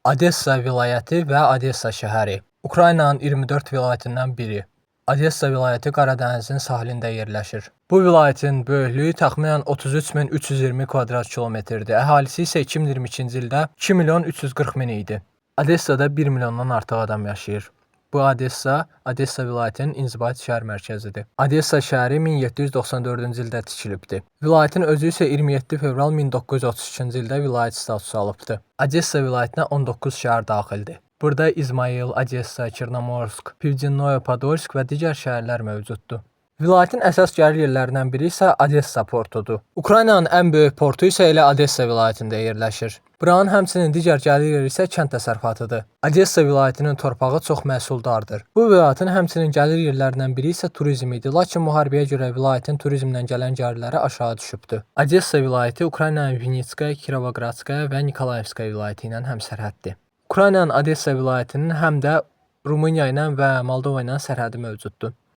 Odessa vilayəti və Odessa şəhəri Ukraynanın 24 vilayətindən biri. Odessa vilayəti Qara dənizin sahilində yerləşir. Bu vilayətin böyüklüyü təxminən 33320 kvadrat kilometrdir. Əhalisi isə 2022-ci ildə 2 milyon 340 min idi. Odessada 1 milyondan artıq adam yaşayır. Bu Odessa, Odessa vilayətinin inzibati şəhər mərkəzidir. Odessa şəhəri 1794-cü ildə tikilibdir. Vilayətin özü isə 27 fevral 1932-ci ildə vilayət statusu alıbdır. Odessa vilayətinə 19 şəhər daxildir. Burada İzmail, Odessa, Çernomorsk, Pivdennoye-Podolsk və digər şəhərlər mövcuddur. Vilayətin əsas gəlir yerlərindən biri isə Odessa portudur. Ukraynanın ən böyük portu isə elə Odessa vilayətində yerləşir. Buranın həmçinin digər gəlir yeri isə kənd təsərrüfatıdır. Odessa vilayətinin torpağı çox məhsuldardır. Bu vilayətin həmçinin gəlir yerlərindən biri isə turizm idi. Lakin müharibəyə görə vilayətin turizmdən gələn gəlirləri aşağı düşübdür. Odessa vilayəti Ukraynanın Vinitskaya, Kirovogradskaya və Nikolayevskaya vilayəti ilə həmsərhəddir. Ukraynanın Odessa vilayətinin həm də Rumıniya ilə və Moldova ilə sərhədi mövcuddur.